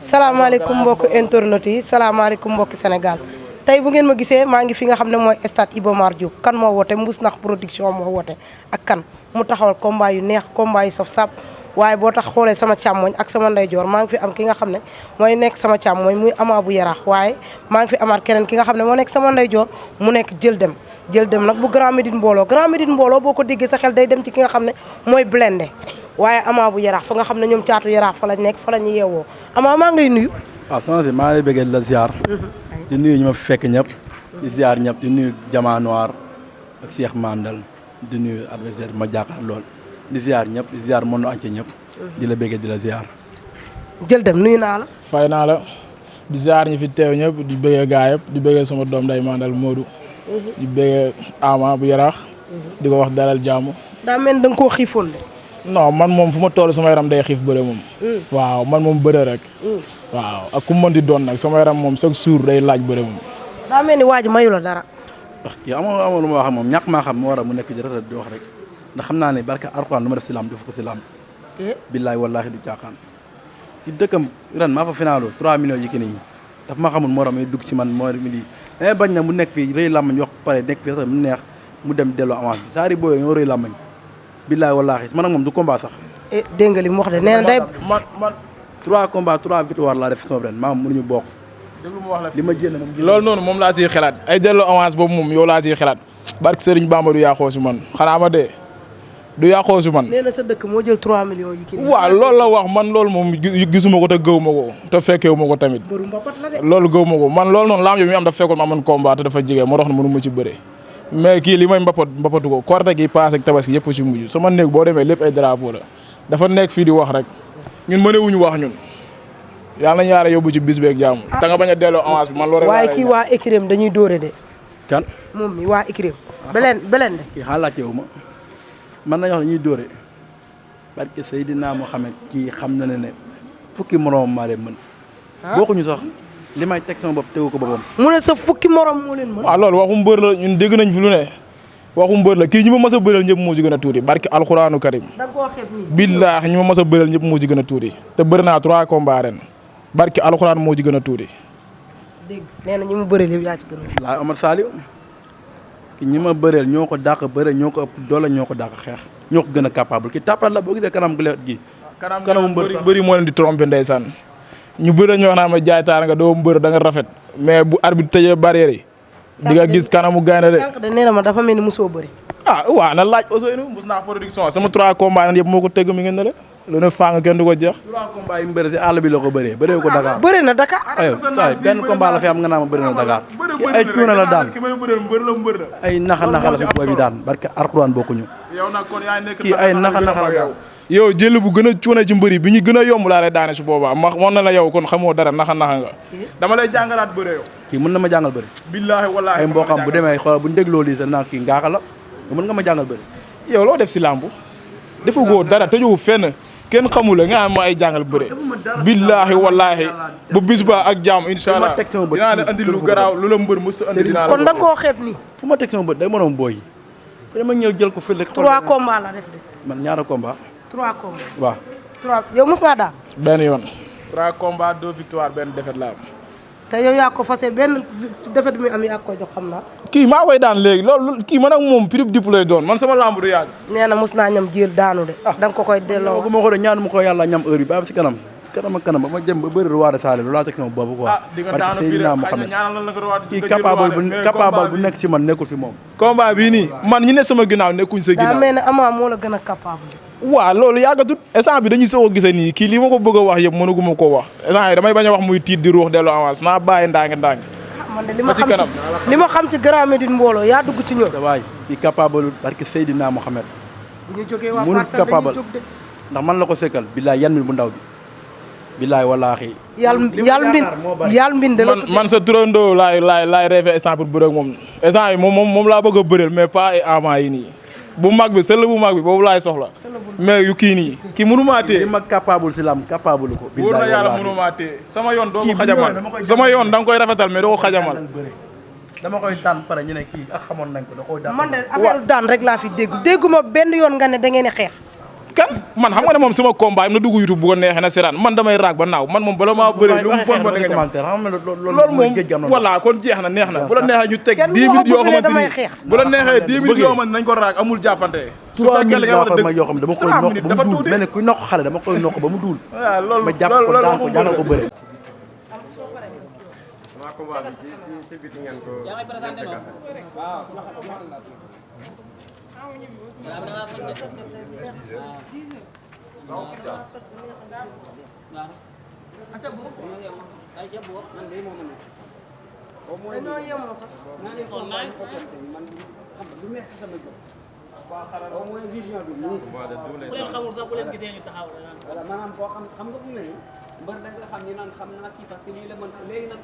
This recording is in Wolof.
salaamaaleykum mbokki internet yi salaamaaleykum mbokki Sénégal tey bu ngeen ma gisee maa ngi fi nga xam ne mooy stade Iba Mar Diop kan moo woote Mbousnakh production moo woote ak kan mu taxawal combat yu neex combat yu saf sap waaye boo tax xoolee sama càmmoñ ak sama ndeyjoor maa ngi fi am ki nga xam ne mooy nekk sama càmmoñ muy Ama bu Yaraax waaye maa ngi fi amaat keneen ki nga xam ne moo nekk sama ndeyjoor mu nekk jël dem nag bu Grand Médine mbooloo boo ko déggee sa xel day dem ci ki nga xam ne mooy Blindé waaye Ama bu Yaraax fa nga xam ne ñoom caatu Yaraax fa lañ nekk fa la ñu yeewoo Ama maa ngi lay nuyu. waaw soxna si maa ngi lay bëggee di la ziar. di nuyu ñu ma fi fekk ñëpp. di ziar ñëpp di nuyu Jama Noir ak Cheikh Mandal di nuyu adversaire ma jàkkaar lool di ziar ñëpp di ziar mënu ànc ñëpp. di la bëggee di la ziar. jël dem nuyu naa la. fay naa la di ziar ñi fi teew ñëpp di bëggee gaa yëpp di bëggee sama doom day Mandal Modou. di bëggee Ama bu Yaraax. di ko wax dalal jàmm. daa mel da nga koo xiifoon de. non man moom fu ma toll sama yaram day xiif bëre moom. waaw man moom bëre rek. waaw ak ku mën di doon nag sama yaram moom chaque jour day laaj bëre moom. daa mel ni waa ji mayu la dara. wax kii amoo lu ma wax moom ñàkk maa xam moo war a mu nekk di rafet di wax rek ndax xam naa ne barka Alxuraan lu ma def si lamb def ko si lamb. billaay wallaahi du caaxaan. ci dëkkam ren maa fa finaaloo 3 millions yi ki nii daf ma xamul moo tax may dugg ci man moo mi lii damay bañ na mu nekk fii rëy làmmañ wax pare nekk fii sax mu neex mu dem delloo avance bi saari booyoo ñoo rëy làmmañ billaay wallaahi man ak moom du combat sax. dégg nga li mu wax de nee na day. man 3 combats 3 victoires laa def sama ren maam mënuñu bokk. déglu ma wax la li ma jéem moom. loolu noonu moom laa siy xalaat ay delloo avance boobu moom yow laa siy xalaat barke Serigne Bamba du yàqoo si man xanaa ma dee du yàqoo si man. nee na sa dëkk moo jël 3 millions yi. waaw loolu la wax man loolu moom gisuma ko te gëw ma ko te fekkewu ma ko tamit. bëru mbapat la de. loolu gëw ma ko man loolu noonu laam yow mi am dafa fekkoon ma amoon combat te dafa jege moo tax ne mënu ma ci bëre mais kii li may mbapatu ko korte gi paase ak tabaski yëpp ci mujj sama néeg boo demee lépp ay drapeau la dafa nekk fii di wax rek ñun mënewuñu wax ñun yàlla nañu yaara yóbbu ci bis beeg jàmm te nga bañ a delloo avance bi man loolu waaye kii waa écrim dañuy dóore de. kan moom mi waa écrim. beleen de. kii xanaa laajte wu ma man nañu wax dañuy dóore parce que Seydina Mohamed kii xam na ne fukki moroom maa leen mën. bokkuñu sax li may teg sama bopp tegu ko boppam. mu ne sa fukki morom moo leen mën. waaw loolu waxu mbër la ñun dégg nañ fi lu ne waxu mbër la kii ñi ma mas a bëral ñëpp moo ci gën a tuuti barki alxuraanu karim. da nga koo xeeb nii. billaahi ñi ma mas a bëral ñëpp moo ci gën a tuuti te bëri naa 3 combats ren barki alxuraan moo ci gën a tuuti. dégg nee na ñi mu bëreel yow yaa ci gën a. laa Omar Saliou ki ñi ma bëreel ñoo ko dàq bëre ñoo ko ëpp doole ñoo ko dàq xeex ñoo ko gën a capable ki tàppal la boo gisee kanam gu leet gi. kanamu mbër bëri moo leen di trompé ndeysaan ñu bëri ñoo xam ne jaay taar nga doo mbër da nga rafet mais bu arbitre tëjee barrière yi di nga gis kanamu gaynde de. sànq de nee na ma dafa mel ni mosoo bëri. ah waaw na laaj Ousseynou Mbousnakh production sama 3 combats yëpp moo ko tëgg mi ngeen ne la lu ne faa nga kenn du ko jeex. 3 combats yi mu bëri si àll bi la ko bëree bëree ko Dakar. bëri na Dakar. aywa saa benn combat la fi am nga naa ma bëri na Dakar. ki ay cuuna la daan ay naxa la fi booy bi daan barke Alxuraan bokkuñu. kii ay naxa la daan. yow jël bu gën a cuune ci mbëri bi ñu gën a yomb laa lay daane su boobaa ma wax na la yow kon xamoo dara naxa nga dama lay jàngalaat bëre yow. kii mën na ma jàngal bëri. billaahi wallaahi ay mboqam bu demee xool bu ñu dégloo lii sax naa kii ngaaka la mën nga ma jàngal bëri. yow loo def si làmb defu ko dara tëjuwu fenn kenn xamula nga am ay jàngal bëre billaahi wallaahi bu bis ba ak jàmm incha allah dinaa la andil lu garaaw lu la mbër mës a andi dinaa la kon da nga koo xeeb nii. fu ma teg sama bët day mënoon booy dama ñëw jël ko fël rek. 3 combats la def de. man ñaara combat. 3 combats. waaw. 3 yow mos ngaa daan. benn yoon. 3 combats 2 victoires benn défaite la am. te yow yaa ko fase benn défaite bi muy am yaa ko jox xam naa. kii maa koy daan léegi loolu kii man ak moom prix dip lay doon man sama lamb du yàgg. nee na mos naa ñam jéel daanu de. da nga ko koy delloo. ma ko de ñaanu ma ko yàlla ñam heure bi ba si kanam ak kanam ba ma jëm ba bëri roi de Sale loolu laa teg sama boobu quoi. di nga daanu fii de xëy na ñaanal la ko roi kii capable bu nekk ci man nekkul ci moom. combat bii nii man ñi ne sama ginnaaw nekkuñ sa ginnaaw. daa mel ne Ama moo la gën a capable. waaw loolu yàggatut instant bi dañuy soog a gisee nii kii li ma ko bëgg a wax yëpp mënuguma koo wax instant yi damay bañ a wax muy tiit di ruux delloo avance naa bàyyi ndànk man de li ma xam ci Grand Médine mbooloo yaa dugg ci ñoom. waay kii capable parce que Seydina Mohamed. bu ñu jógee waa Parcelles dañuy jóg de. ndax man la ko sekkal billaay yan mi bu ndaw bi billaay wallaahi. yàlla mbind la man sa turandoo laay rêvé instant pour bëre ak moom instant yi moom laa bëgg a bëreel mais pas ay avant yi nii bu mag bi sël bu mag bi boobu laay soxla mais yu kii nii kii mënu maa téye li ma capable si lam capable ko. wóor na yàlla mënu maa téye sama yoon doo ko xajamal sama yoon da nga koy rafetal mais doo ko xajamal. dama koy daan pare ñu ne kii ak xamoon nañ ko da koo daan. man de affaire daan rek laa fi dégguma benn yoon nga ne da ngeen a xeex. kan man xam nga ne moom sama combat yi na dugg YouTube bu ko neexee na seraan man damay raag ba naaw man moom bala maa bëree lu mu bon bon nga ñam loolu moom voilà kon jeex na neex na bu la neexee ñu teg 10 minutes yoo xamante ni bu la neexee 10 minutes yoo xamante nañ ko raag amul jàppante 3 minutes yoo xam ne yoo xam dama koy nokk ba mu duul mel ne kuy nokk xale dama koy nokk ba mu duul waaw loolu ma jàpp ko daan ko jàngal ko bëre ci biti ngeen ko maanaam koo xam nga fu mu ne nii mbër da nga xam ni naan xam naa kii parce que lii la mën léegi nag